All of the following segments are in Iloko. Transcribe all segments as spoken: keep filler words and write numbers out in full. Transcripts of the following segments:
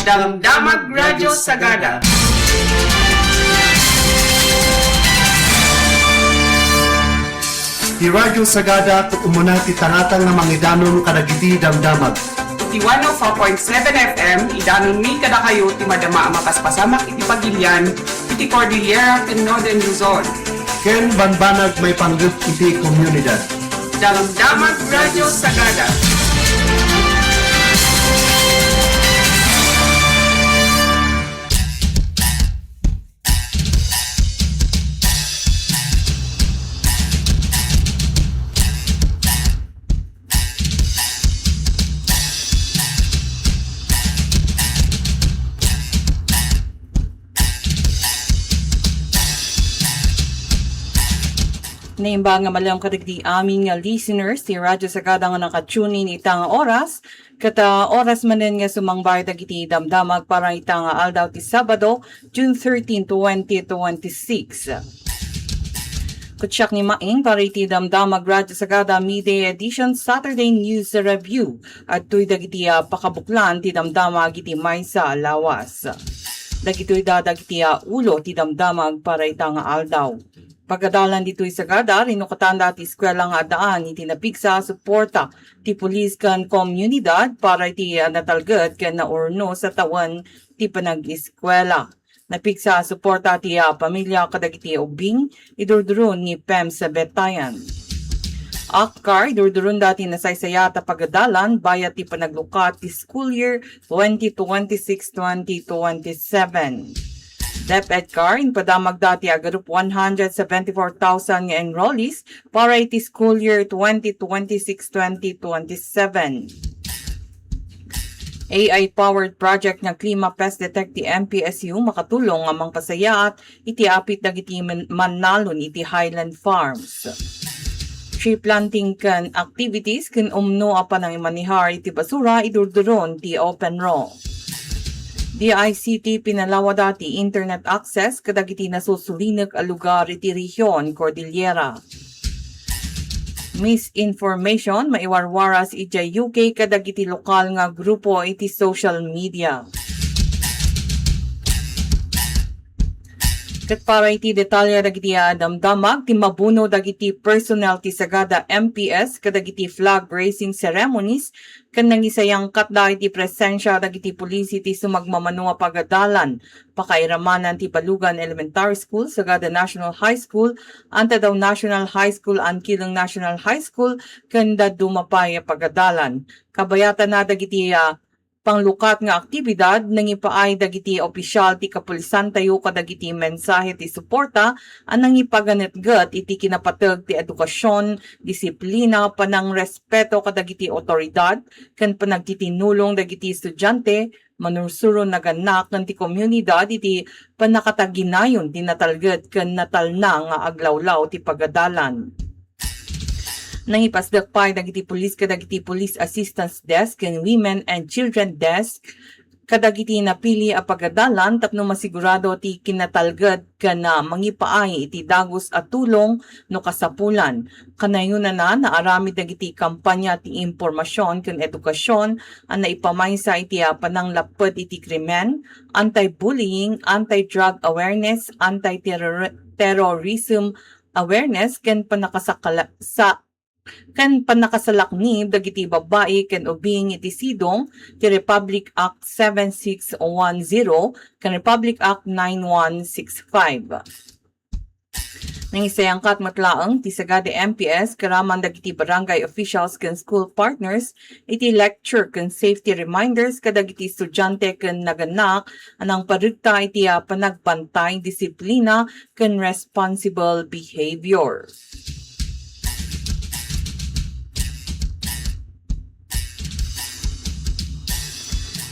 Damdamag Radyo Sagada. Ti Radyo Sagada ket umuna ti tangatang nga mangidanon kadagiti damdamag. Ti one oh four point seven F M, idanonmi kadakayo ti madama a mapaspasamak iti pagilian iti Cordillera ken Northern Luzon. Ken bambanag maipanggep iti komunidad. Damdamag Radyo Sagada. Naimbag nga malem kadagiti amin nga listeners ti Radyo Sagada nga naka-tune in ita nga oras, ket, ah, oras manen nga sumangbay dagiti damdamag para ita nga aldaw ti Sabado, June thirteen, twenty twenty-six. Ket siak ni Maing para iti Damdamag Radyo Sagada Midday Edition Saturday News Review. Adtoy dagiti, ah, pakabuklan ti damdamag iti maysa a lawas. Dagitoy da dagiti, ah, ulo ti damdamag para ita nga aldaw. Pagadalan ditoy Sagada, rinukatanda ti eskuela nga addaan iti napigsa a suporta ti pulis ken komunidad para iti, ah, natalged ken naurnos a tawen ti panag-eskuela. Napigsa a suporta ti, ah, pamilia kadagiti ubbing, idurduron ni Pems Betayan. Akcar, idurduronda ti nasaysayaat a pagadalan bayat ti panaglukat ti school year twenty twenty-six, twenty twenty-seven. DepEd car, impadamagda ti agarup one hundred seventy-four thousand nga enrollees para iti school year twenty twenty-six, twenty twenty-seven. A I-powered project nga Klima Pest Detect ti M P S U makatulong nga mangpasayaat iti apit dagiti man-, mannalon iti Highland Farms. Tree planting ken activities ken umno a panangimanehar iti basura idurduron ti OpenRO. D I C T, pinalawada ti internet access kadagiti nasusulinek a lugar iti rehion Cordillera. Misinformation maiwarwaras idiay U K kadagiti lokal nga grupo iti social media. Ket para iti detalye dagiti, ah, damdamag, timmabuno dagiti personnel ti Sagada M P S kadagiti flag raising ceremonies ken nangisayangkatda iti presensia dagiti pulis iti sumagmamano a pagadalan, pakairamanan ti Balugan Elementary School, Sagada National High School, Antadaw National High School, Ankileng National High School, ken dadduma pay a pagadalan. Kabayatanna dagiti, ah, panglukat nga aktibidad, nangipaay dagiti opisial ti kapulisantayo kadagiti mensahe ti suporta a nangipaganetget iti kinapateg ti edukasion, disiplina, panangrespeto kadagiti awtoridad, ken panagtitinulong dagiti estudiante, manursuro, nagannak, ken ti komunidad iti pannakataginayon ti natalged ken natalna nga aglawlaw ti pagadalan. Nangipasdek pay dagiti pulis kadagiti Police Assistance Desk ken Women and Children Desk kadagiti napili a pagadalan tapno masigurado ti kinatalged ken, ah, mangipaay iti dagus a tulong no kasapulan. Kanayonana, naaramid dagiti kampanya ti impormasion ken edukasion a naipamaysa iti, ah, pananglapped iti krimen, anti-bullying, anti-drug awareness, anti-terror-, terrorism awareness, ken pannakasakala-, sa-, ken pannakasalaknib dagiti babbai ken ubing iti sidong ti Republic Act seven six one zero ken Republic Act nine one six five. Nangisayangkat met laeng ti Sagada M P S karaman dagiti barangay officials ken school partners iti lecture ken safety reminders kadagiti estudiante ken nagannak a nangparegta iti, ah, panagbantay, disiplina, ken responsible behavior.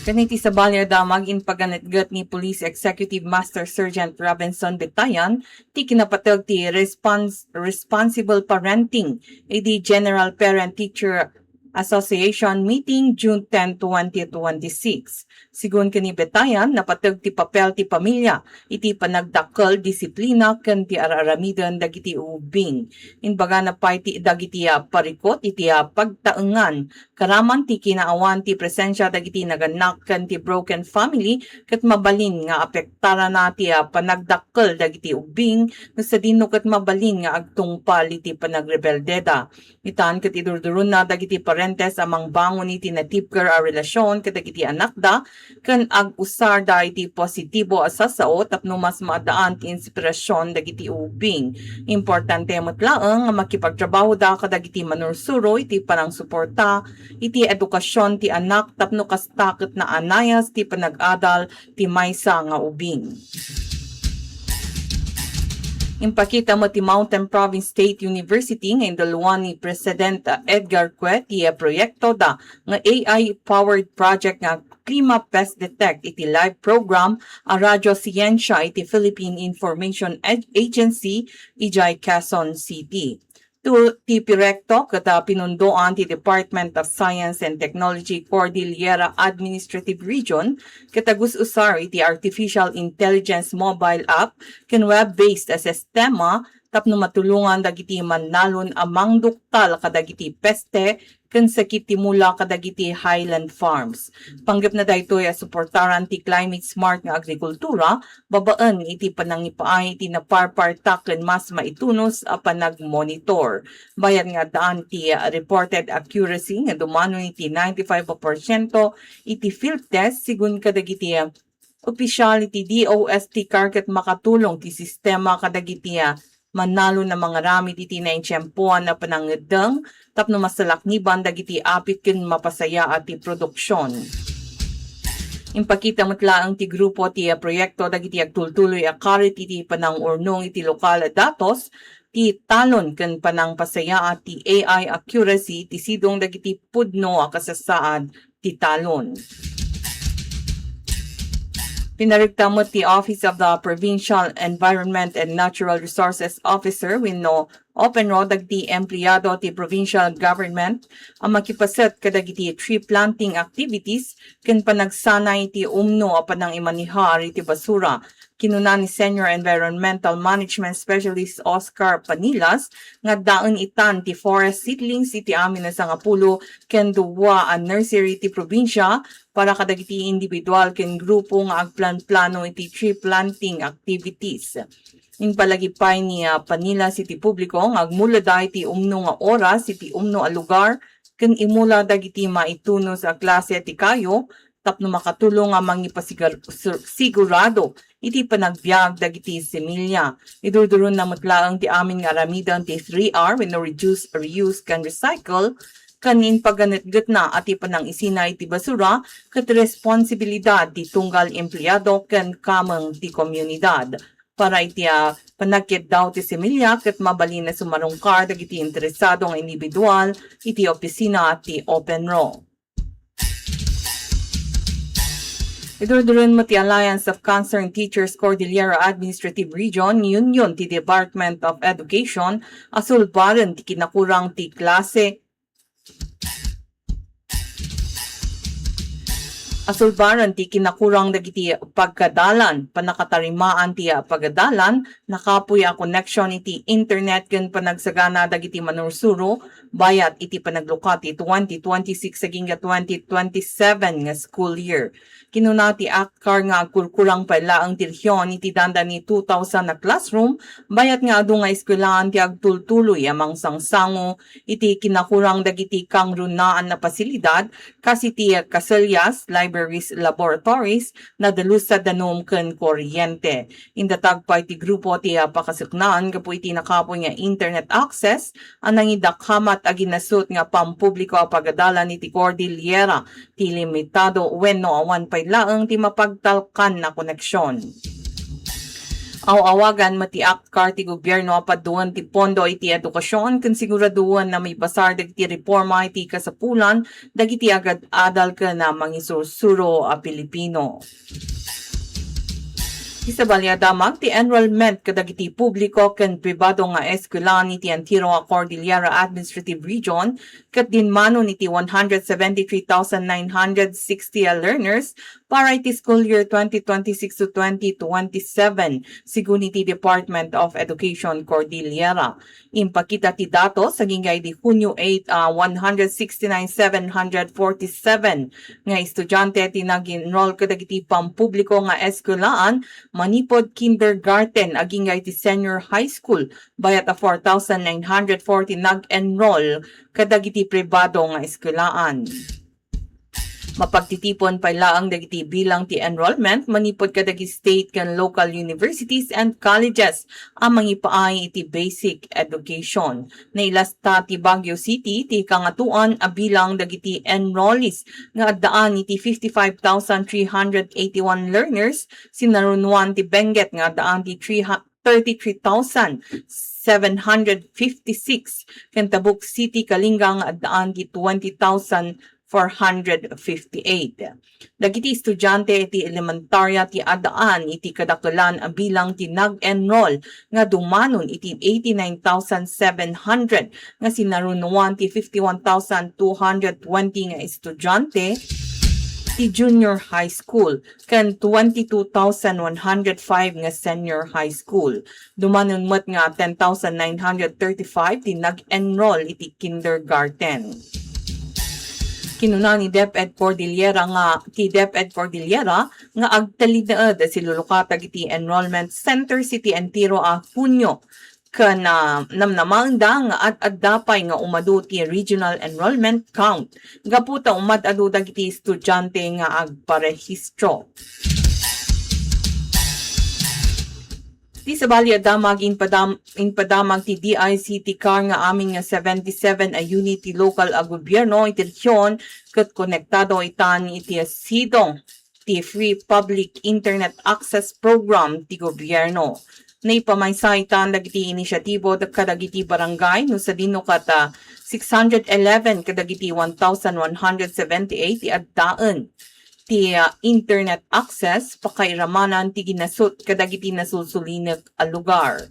Ken iti sabali a damag, impaganetget ni Police Executive Master Sergeant Robinson Betayan ti kinapateg ti respons-, responsible parenting idi General Parent Teacher Association meeting June ten, twenty twenty-six. Sigun ken ni Betayan, napateg ti papel ti pamilya iti panagdakkel, disiplina ken ti ar-aramiden dagiti ubing. Imbagana pay ti dagiti, ah, parikut iti, ah, pagtaengan. Karaman ti kinaawan ti presensia dagiti nagannak ken ti broken family ket mabalin nga apektarana ti, ah, panagdakkel dagiti ubing no sadino ket mabalin nga agtungpal iti panagrebeldeda. Itan ket idurduronna dagiti parentes a mangbangon iti natibker a relasyon kadagiti anakda ken ag-usarda iti positibo a sasao tapno mas maaddaan ti inspirasyon dagiti ubing. Importante met laeng nga makipagtrabahoda kadagiti manursuro iti panangsuporta iti edukasyon ti anak tapno kasta ket naanayas ti panag-adal ti maysa nga ubing. Impakita met ti Mountain Province State University nga indaluan ni President Edgar Que ti proyektoda nga A I-powered project nga Klima Pest Detect iti live program a Radyo Siensya iti Philippine Information Ag-, Agency idiay Quezon City. Tu-, ti proyekto ket, ah, pinundoan ti Department of Science and Technology Cordillera Administrative Region ket agus-usar iti artificial intelligence mobile app ken web-based a sistema tapno matulongan dagiti mannalon a mangduktal kadagiti peste ken sakit ti mula kadagiti highland farms. Panggepna daytoy a suportaran ti climate smart nga agrikultura babaen iti panangipaay iti naparpartak ken mas maitunos a panagmonitor. Bayat nga addaan ti reported accuracy nga dumano iti ninety-five porsyento iti field test sigun kadagiti opisyal iti D O S T car ket makatulong ti sistema kadagiti mannalon a mangaramid iti naintiempoan a panangngeddeng tapno masalakniban dagiti apit ken mapasayaat ti produksion. Impakita met laeng ti grupo ti proyekto dagiti agtultuloy a karit iti panangurnong iti lokal a datos ti talon ken panangpasayaat ti A I accuracy ti sidong dagiti pudno a kasasaad ti talon. Pinaregta met ti Office of the Provincial Environment and Natural Resources Officer wenno OPENRO dagiti empleado ti provincial government a makipaset kadagiti tree planting activities ken panagsanay ti umno a panangimanehar iti basura. Kinuna ni Senior Environmental Management Specialist Oscar Panilas nga addaen itan ti forest seedlings iti amin a sangapulo ken dua a nursery ti probinsia para kadagiti individual ken grupo nga agplanplano iti tree planting activities. Impalagip pay ni, ah, Panilas iti publiko nga agmulada iti umno nga oras iti umno a lugar ken imula dagiti maitunos a klase ti kayo tapno makatulong a mangipasigar-, sur-, sigurado iti panagbiag dagiti similya. Idurduronna met laeng ti amin nga aramiden ti three R wenno reduce, reuse, ken recycle, ken impaganetgetna a ti panangisina iti basura ket responsibilidad ti tunggal empleado ken kameng ti komunidad. Para iti, ah, panagkiddaw ti similya ket mabalin a sumarungkar dagiti interesado nga individual iti opisina ti OPENRO. Idurduron met ti Alliance of Concerned Teachers Cordillera Administrative Region, Union ti Department of Education, a sulbaren ti kinakurang ti klase, a sulbaren ti kinakurang dagiti pagkadalan, pannakatarimaan ti pagadalan, nakapuy a connection iti internet ken panagsagana dagiti manursuro, bayat iti panaglukat ti twenty twenty-six agingga twenty twenty-seven nga school year. Kinuna ti ACTCAR nga agkurkurang pay laeng ti rehiyon iti dandani two thousand a classroom, bayat nga adu nga eskuelaan ti agtultuloy a mangsangsango iti kinakurang dagiti kangrunaan a pasilidad, kas iti kaselyas, libraries, laboratories, nadalus a danum ken kuryente. Indatag pay ti grupo ti, ah, pakasuknaan gapu iti nakapuy nga internet access a nangidakamat a ginasut nga pampubliko a pagadalan iti Cordillera ti limitado wenno awan pay laeng ti mapagtalkan a koneksion. Aw-awagan met ti ACTCAR ti gobierno a paduen ti pondo iti edukasion ken siguradoen a maibasar dagiti reforma iti kasapulan dagiti agad-adal ken a mangisursuro a Pilipino. Ti sabali a damag ti enrollment kadagiti publiko ken pribado nga eskuelaan iti entero a Cordillera Administrative Region ket dinmanon iti one hundred seventy-three thousand nine hundred sixty a learners para iti school year twenty twenty-six to twenty twenty-seven, sigun iti Department of Education Cordillera. Impakita ti datos agingga idi Hunyo eight, ah, one hundred sixty-nine seven hundred forty-seven nga estudiante ti nag-enroll kadagiti pampubliko nga eskuelaan manipud kindergarten agingga iti senior high school, bayat a four thousand nine hundred forty nag-enroll kadagiti pribado nga eskuelaan. Mapagtitipon pay laeng dagiti bilang ti enrollment manipud kadagiti state ken local universities and colleges a mangipaay iti basic education. Nailasta ti Baguio City ti kangatoan a bilang dagiti enrollees nga addaan iti fifty-five thousand three hundred eighty-one learners, sinarunoan ti Benguet nga addaan ti three thirty-three thousand seven hundred fifty-six, ken Tabuk City, Kalinga nga addaan ti twenty thousand four hundred fifty-eight. Dagiti estudiante iti elementarya ti addaan iti kadakelan a bilang ti nag-enroll nga dumanon iti eighty-nine thousand seven hundred nga sinarunoan ti fifty-one thousand two hundred twenty nga estudiante ti junior high school ken twenty-two thousand one hundred five nga senior high school. Dumanon met nga ten thousand nine hundred thirty-five ti nag-enroll iti kindergarten. Kinuna ni DepEd Cordillera nga, ti DepEd Cordillera nga agtalinaed a silulukat dagiti enrollment centers iti entero a Hunyo ken, ah, namnamaenda nga ad-adda pay nga umadu ti regional enrollment count gapu ta umad-adu dagiti estudiante nga agparehistro. Ti sabali a damag, impadam-, impadamag ti D I C T car nga amin nga seventy-seven a unit ti lokal a gobierno iti rehiyon ket konektado itan iti sidong ti Free Public Internet Access Program ti gobierno. Naipamaysa itan dagiti inisyatibo da-, kadagiti barangay no sadino ket, ah, six hundred eleven kadagiti one thousand one hundred seventy-eight ti addaen ti, ah, internet access, pakairamanan ti ginasut kadagiti nasulsulinek a lugar.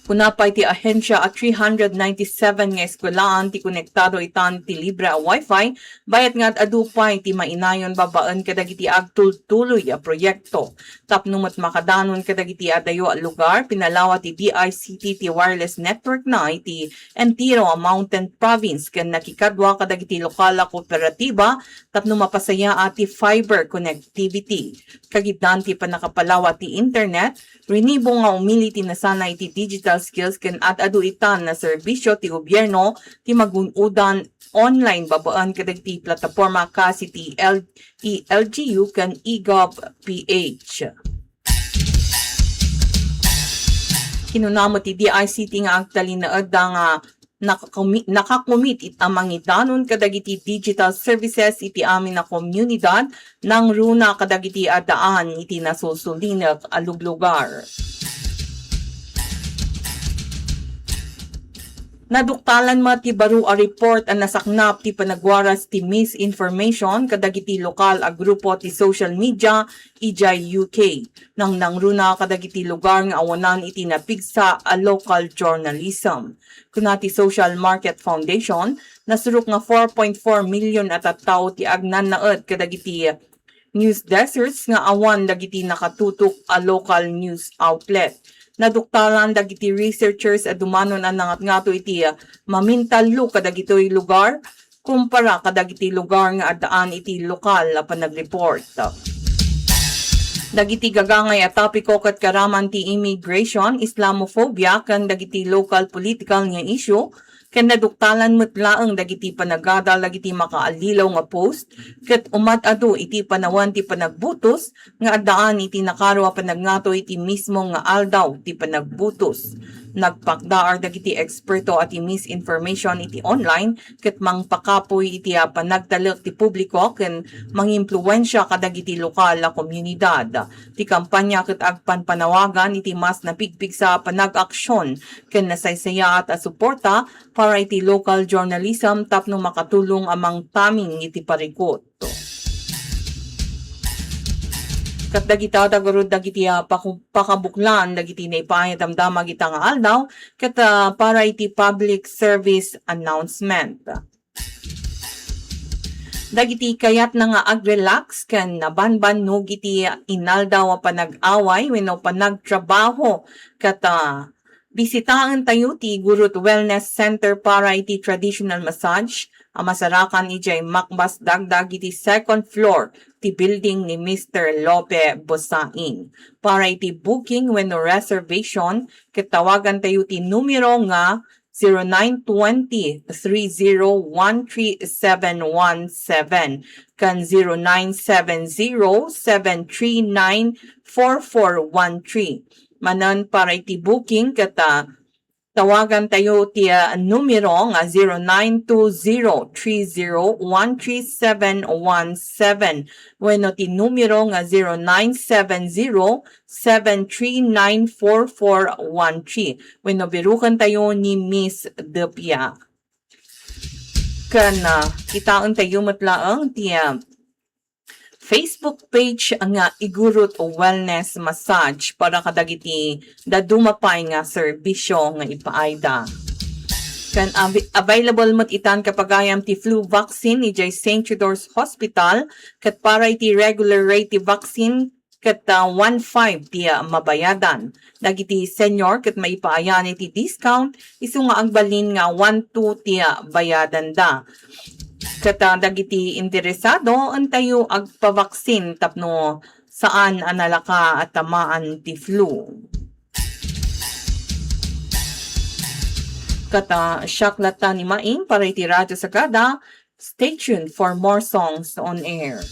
Kuna pay ti ahensia a three hundred ninety-seven nga eskuelaan ti konektado itan ti libre a wifi, bayat nga ad-adu pay ti mainayon babaen kadagiti agtultuloy a proyekto. Tapno met makadanon kadagiti adayo a lugar, pinalawa ti D I C T ti wireless network na iti entero a Mountain Province ken nakikadua kadagiti lokal a kooperatiba tapno mapasayaat ti fiber connectivity. Kagiddan ti pannakapalawa ti internet, rinibo nga umili ti nasanay iti digital skills ken ad-adu itan a serbisio ti gobierno ti magun-odan online babaen kadagiti plataporma kas iti L-, E L G U ken eGov P H. Kinuna met ti D I C T nga agtalinaedda nga nakakumi-, nakakumit it-, a mangidanon kadagiti digital services iti amin a komunidad, nangruna kadagiti addaan iti nasulsulinek a luglugar. Naduktalan met ti baro a report a nasaknap ti panagwaras ti misinformation kadagiti lokal a grupo ti social media idiay U K. Nangnangruna kadagiti lugar nga awanan iti napigsa a local journalism. Kuna ti Social Market Foundation, nasurok nga four point four million a tattao ti agnanaed kadagiti news deserts nga awan dagiti nakatutok a local news outlet. Naduktalan dagiti researchers a dumanon a nangatngato iti, ah, mamintallo kadagitoy lugar kumpara kadagiti lugar nga addaan iti lokal a panagreport. Dagiti gagangay a topiko ket karaman ti immigration, Islamophobia, ken dagiti local political nga issue, ken naduktalan met laeng dagiti panagadal dagiti makaallilaw nga post ket umad-adu iti panawen ti panagbutos nga addaan iti nakaro a panagngato iti mismo nga aldaw ti panagbutos. Nagpakdaar dagiti eksperto a ti misinformation iti online ket mangpakapuy iti a panagtalek ti publiko ken mangimpluwensia kadagiti lokal a komunidad. Ti kampanya ket agpanpanawagan iti mas napigpigsa a panag-aksyon ken nasaysayaat a suporta para iti local journalism tapno makatulong a mangtaming iti parikut. Ket dagita da garud dagiti, ah, paku-, pakabuklan dagiti naipaay a damdama ita nga aldaw, ket, ah, para iti public service announcement. Dagiti kayatna nga ag-relax ken nabanbannog iti inaldaw a panag-away wenno panagtrabaho, ket, ah, bisitaentayo ti Gurut Wellness Center para iti traditional massage a masarakan idiay Macbas Dagdag iti second floor ti building ni Mister Lope Bosaing. Para iti booking wenno reservation, ket tawagantayo ti numero nga zero nine twenty, three zero one three seven one seven, ken zero nine seven zero, seven three nine, four four one three. Manen para iti booking ket, ah, tawagantayo ti, ah, numero nga zero nine two zero, three zero one three seven one seven wenno ti numero nga zero nine seven zero, seven three nine four four one three wenno birukentayo ni Miss Depia. Ken, ah, kitaentayo met laeng ti, ah, Facebook page nga Igurut Wellness Massage para kadagiti dadduma pay nga serbisyo nga ipaayda. Ken av-, available met itan kapagayam ti flu vaccine idiay Saint Theodore's Hospital, ket para iti regular rate ti vaccine, ket, ah, one five ti, ah, mabayadan. Dagiti senior ket maipaayan iti discount, isu nga agbalin nga one two ti, ah, bayadanda. Ket, ah, dagiti interesado, entayo agpabaksin tapno saan a nalaka a tamaan ti flu. Ket, ah, siak latta ni Maing para iti Radyo Sagada. Stay tuned for more songs on air.